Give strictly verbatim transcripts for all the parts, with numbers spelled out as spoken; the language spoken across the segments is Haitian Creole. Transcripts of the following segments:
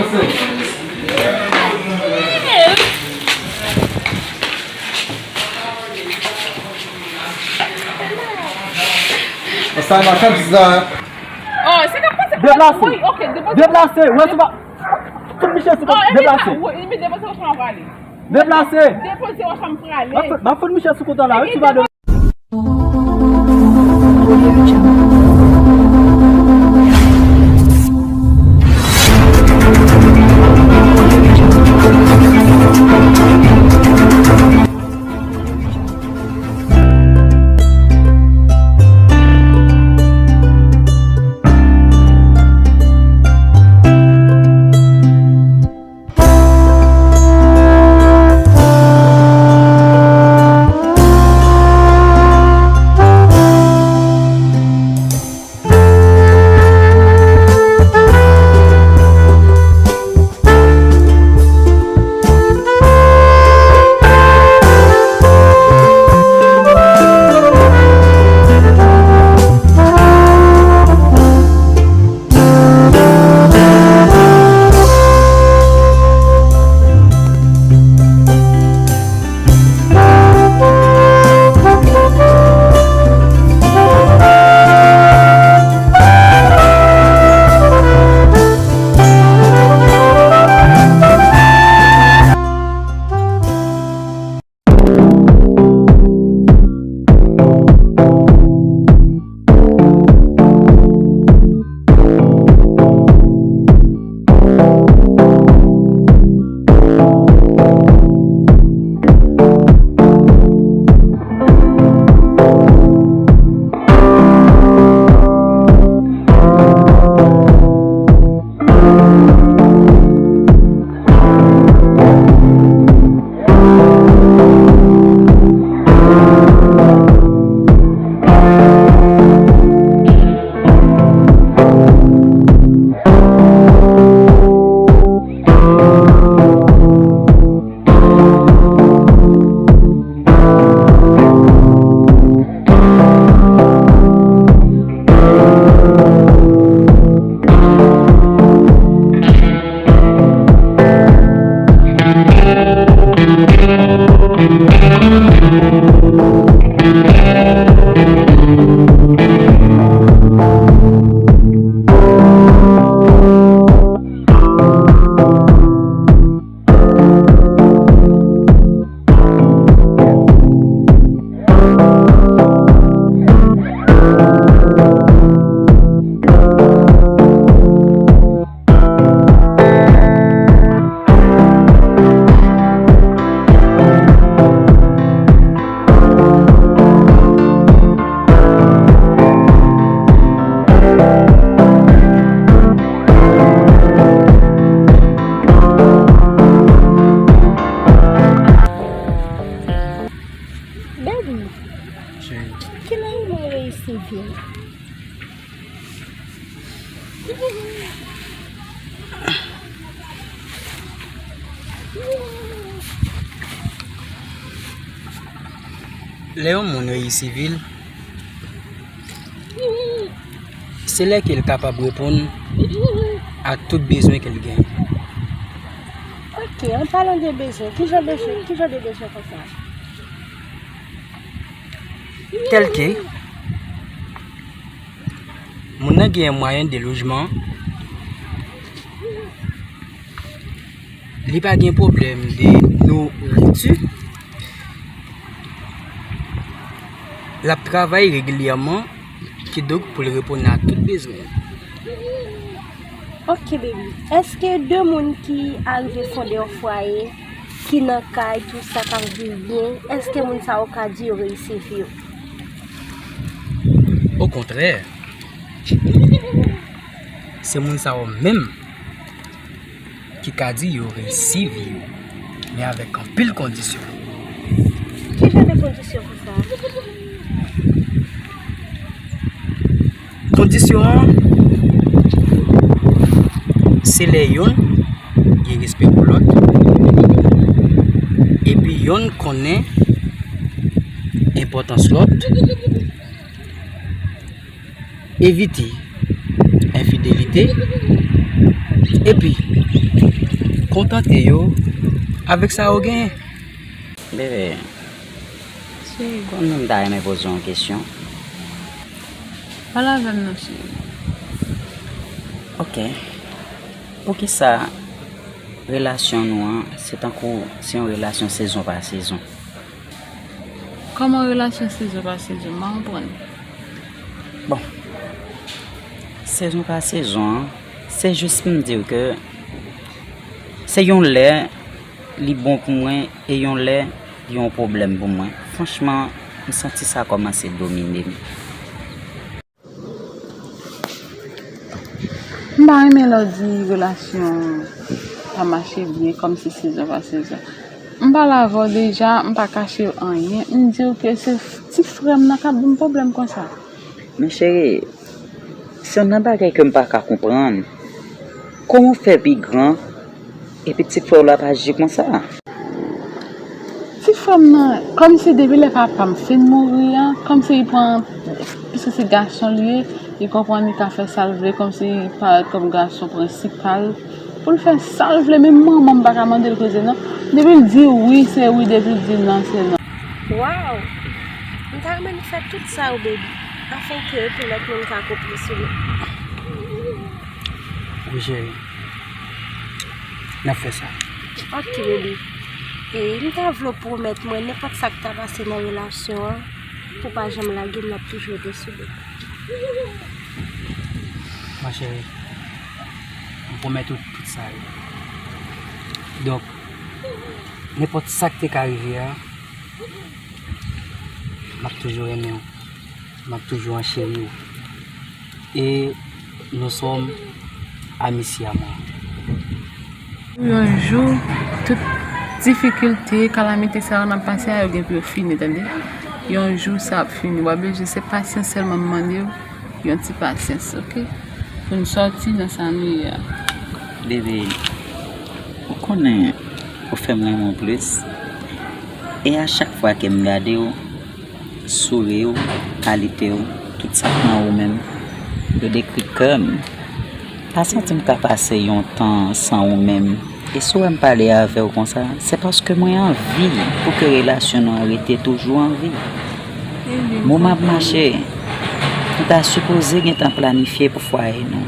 Sa makann sa. Oh, se ka pase. Deplase. Wi, ok, deplase. Deplase. Wè, se pa. Tout miche sou kont. Deplase. Wi, deplase, wè, chanm prale. Deplase. Deplase, wè, chanm prale. M ap fout miche sou kont la, wi, ti va de. Baby, cheri, kilè ou mwen reyisi vin? Lè yon moun reyisi vi l, se lè ke l kapab reponn a tout bezwen ke l genyen. Ok, an palan de bezwen, ki jan bezwen, ki jan de bezwen konsa? Tèlke, moun nan genyen mwayen de lojman, li pa gen pwoblèm de nouriti, l ap travay regilyèman, kidonk pou l reponn a tout bezwen. Ok, baby. Èske de moun ki arive fonde yon fwaye, ki nan kay, tou sa, k ap viv byen, èske moun sa yo ka di yo reyisi vi yo? Okontrè, se moun sa yo menm ki ka di yo reyisi vi yo, men avèk anpil kondisyon. Ki jan de kondisyon konsa? Kondisyon an, se lè yonn gen respè pou lòt, epi yonn konnen enpòtans lòt, evite enfidelite, epi Kontante yo avèk sa ou genyen. Bebe, cheri, konn m ta renmen poze w yon kesyon. Pale avè m non, cheri. Ok. Poukisa relasyon nou an, se tankou se yon relasyon sezon pa sezon? Kòman relasyon sezon pa sezon? M pa konprann. Bon, sezon pa sezon an, se jis pou m di w ke se yon lè li bon pou mwen e yon lè li yon pwoblèm pou mwen. Franchman, m santi sa kòmanse domine m. M pa renmen lè w di relasyon pa mache byen, kòmsi sezon pa sezon. M pale avè w deja, m pa kache w anyen, m di w ke se ti frè m nan k ap ban m pwoblèm konsa. Men cheri, se youn nan bagay ke m pa ka konprann. Kòman w fè pi gran epi ti frè w la ap aji konsa? Ti frè m nan, kòmsi depi lè papa m fin mouri an, kòmsi li pran, piske se gason li ye, li konprann li ka fè sa l vle, kòmsi li parèt kòm gason prensipal pou l fè sa l vle. Menm manman m pa ka mande l koze non. Depi l di wi, se wi, depi l di non, se non. Waw! M ta renmen nou fè tout sa yo, baby, afenke tout lòt moun ka konprann sou nou. Wi, cheri. N ap fè sa. Ok, baby. E m ta vle w pwomèt mwen nenpòt sa k ta pase nan relasyon an, pou w pa janm lage m, n ap toujou rete sou li. Ma cheri, m pwomèt ou tout sa yo. Donk, nenpòt sa k te ka rive a, m ap toujou renmen w. M ap toujou ancheri w. E nous sommes amis si amour. Yon jou, tout difikilte, kalamite sa yo n ap pase a, yo gen pou yo fini, tande. Yon jou, sa ap fini. W ap bezwen se pasyans sèlman m mande w. Yon ti pasyans, ok? Pou n sòti nan sa nou ye a. Bebe, ou konnen ou fè m renmen w plis. E a chak fwa ke m gade w, souri w, kalite w, tout sa k nan ou menm, yo dekri kè m. Pa santi m ka pase yon tan san ou menm. E si w wè m pale avè w konsa, se paske mwen anvi pou ke relasyon nou an rete toujou an vi. Moman ap mache, nou ta sipoze gentan planifye pou fwaye nou.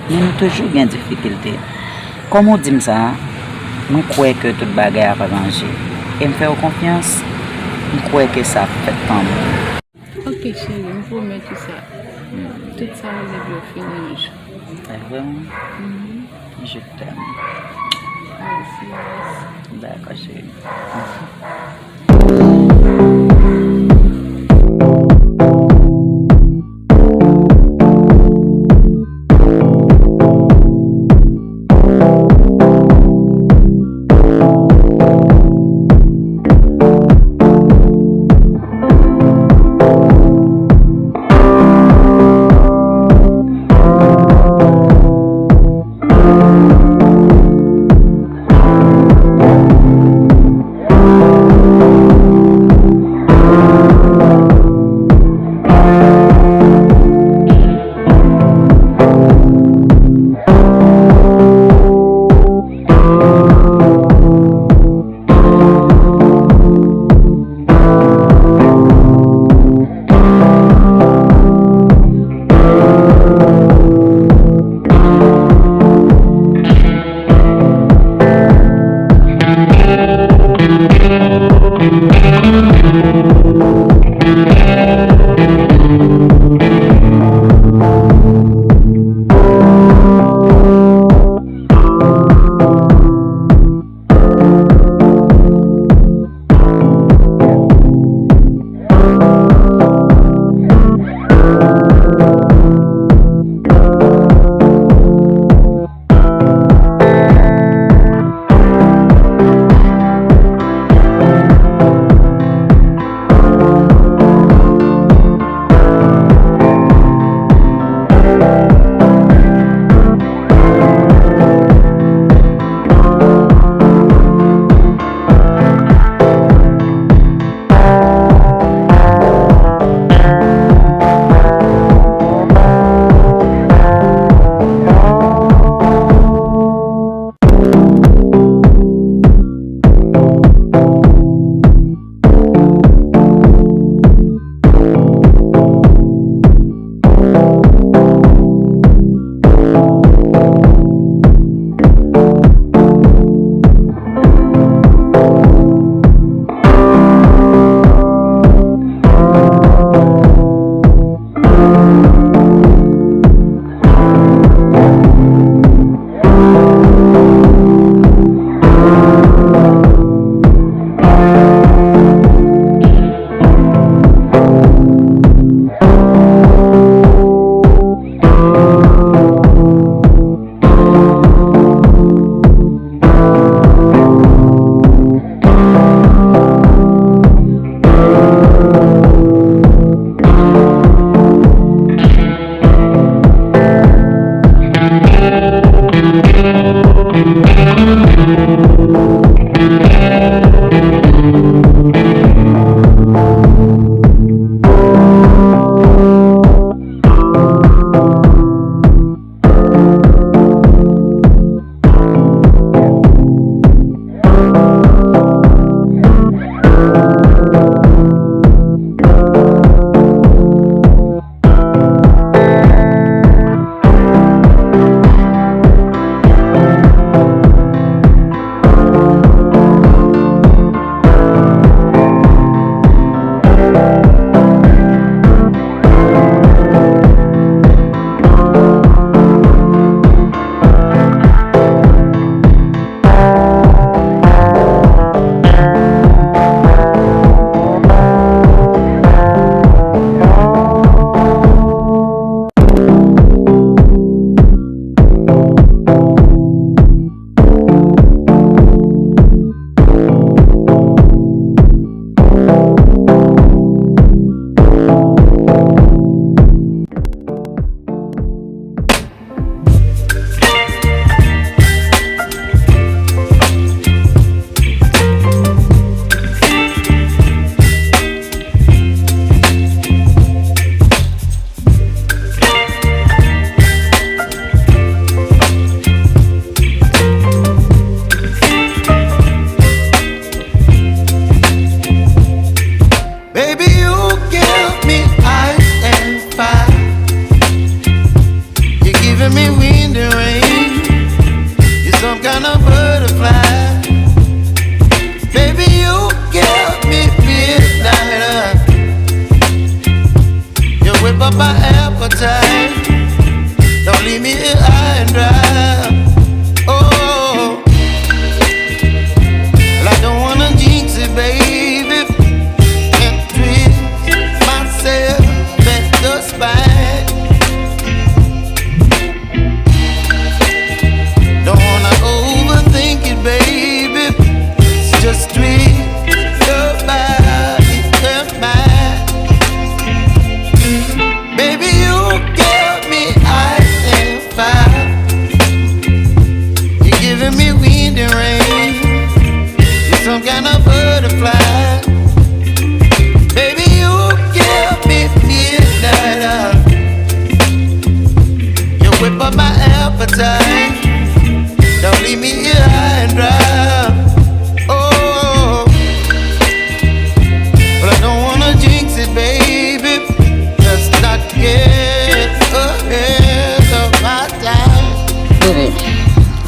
Men nou toujou gen difikilte. Kòm ou di m sa, mwen kwè ke tout bagay ap ranje. E m fè w konfyans, m kwè ke sa ap fèt kanmenm. Ok, cheri, m pwomèt ou sa. Tout sa yo lè yo fini yon jou. E vrèman? Mhm. Je t'aime. Mèsi, mèsi. Dakò, cheri.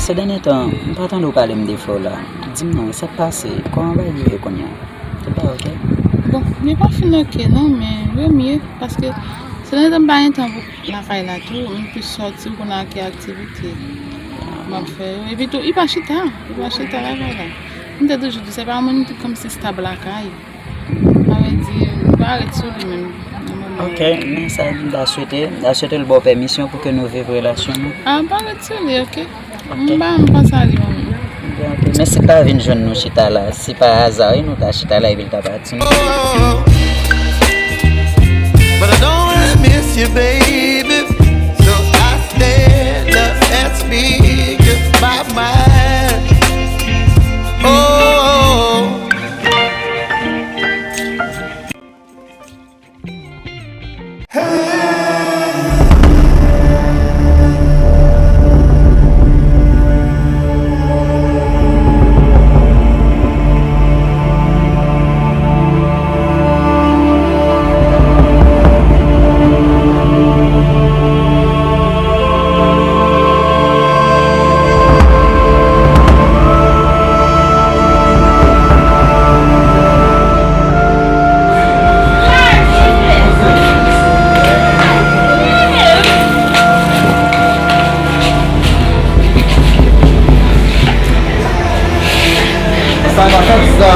Sè dènye tan, m pa tande w pale m de frè w la. Di m non, sa k pase? Kòman bagay yo ye kounye a? Tout bagay oke? Bon, li pa fin oke non, men yo mye, paske sè dènye tan m pa gen tan pou lakay la tou, m plis sòti pou nan ki aktivite m ap fè yo. Epi tou, li pa chita, li pa chita lakay la. M te toujou di, se pa moun ki kòmsi stab lakay. Sa vle di, m pa ret sou li menm, nan moman yo. Ok, men sa m ta swete, m ta swete l ba w pèmisyon pou ke nou viv relasyon nou. Ah, m pa ret sou li, ok? Ok. M pa, m pa sa li menm. Ebyen, ok. Men si l ta vin jwenn nou chita la, si pa aza, wi, nou ta chita la epi l ta pati, non? But I don't wanna miss you, baby. So I stand up and speak just my mind. Oh. Sa va fèt sa.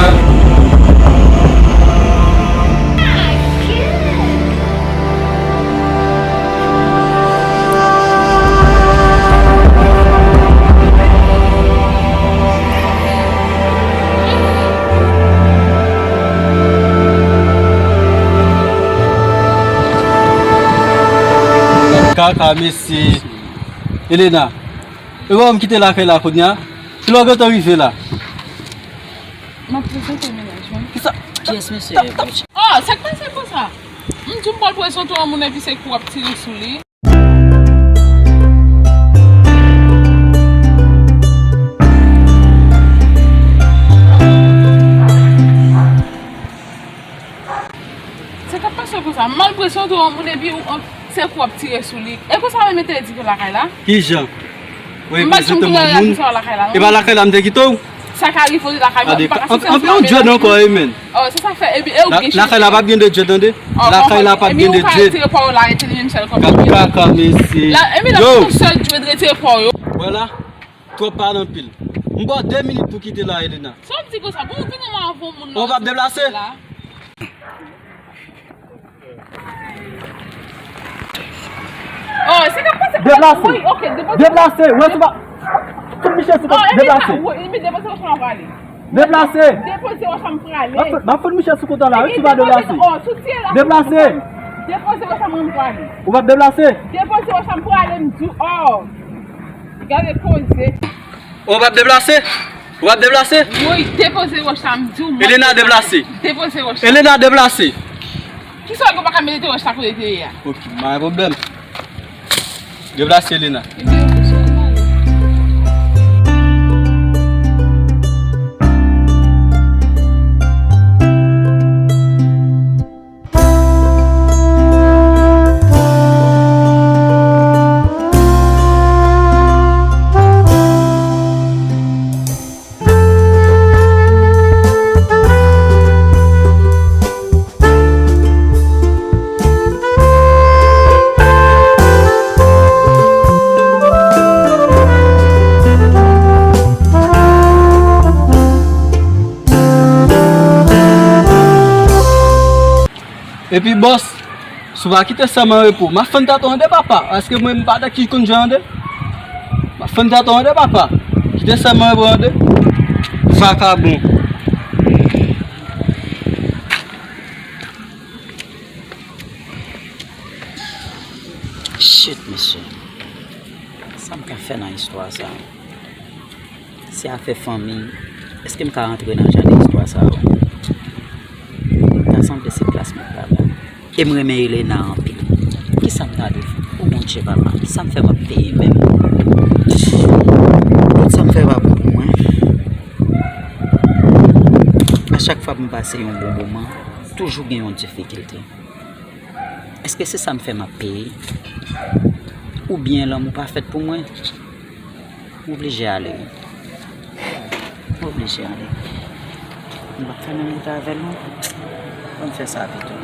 Kaka, mesye. Elena, e bon, m kite lakay la kounye a. Kilè w gentan rive la? M ap prezante mennaj mwen. Kisa? Kiyès mesye? Oh, sa k pase konsa? M di w m pral prezante w yon moun epi se kou w ap tire sou li. Sa k ap pase konsa? M al prezante w yon moun epi ou, se kou w ap tire sou li. E konsa menm yo te di ke lakay la? Kijan? Ou reprezante yon moun. E pa lakay la m te kite w? Sa ka rive lakay mwen, m pa ka soti ansanm avèk mennaj mwen. Oh, se sa fè, epi e ou gen cheve. Lakay la p ap gen de dread, tande? Lakay la p ap gen de dread. Epi ou ka retire pwa yo la, rete li menm sèl kòm li ye. Kaka, mesye. Epi la, yon sèl dread, retire pwa yo. Vwala, twòp pale anpil. M ba w de minit pou kite la, Elena. Sa w di konsa? Bon, ou vin anvan moun nan. Ou p ap deplase? Oh, se ka pase. Deplase. Wi, ok, depoze. Deplase. Wè, se pa. Fout Michel sou kont. Deplase. Wi, epi depoze wòch la, m prale. Deplase. Depoze wòch la, m prale. M ap fout Michel sou kont la, wi, si w pa deplase. Oh, sou ti la. Deplase. Depoze wòch la, m prale. Ou p ap deplase? Depoze wòch la, m prale, m di w, oh. Gade koze. Ou p ap deplase? Ou p ap deplase? Wi, depoze wòch la, m di w, m ap deplase. Elena, deplase. Depoze wòch la. Elena, deplase. Kisa w pa ka mete wòch la kote te ye a? Ok, pa gen pwoblèm. Deplase, Elena. Ebyen, ok, cheri, m ale. Epi bòs, si w pa kite sè m an repo, m ap fann tèt ou tande papa, paske mwen m pa nan ki konn jwe tande. M ap fann tèt ou tande papa. Kite sè m an repo tande. Vakabon. Shit, mesye. Sa m ka fè nan istwa sa? Se afè fanmi, èske m ka rantre nan jan de istwa sa yo? Ta sanble se plas mwen pral la. E m renmen Elena anpil. Kisa m ta dwe fè? O Bondye papa, sa m fè m ap peye menm. Tout sa m fè pa bon pou mwen. A chak fwa m pase yon bon moman, toujou gen yon difikilte. Èske se sa m fè m ap peye? Oubyen lanmou pa fèt pou mwen? M oblije ale. M oblije ale. M p ap fè menm wout avè l non. Ban m fè sa pito.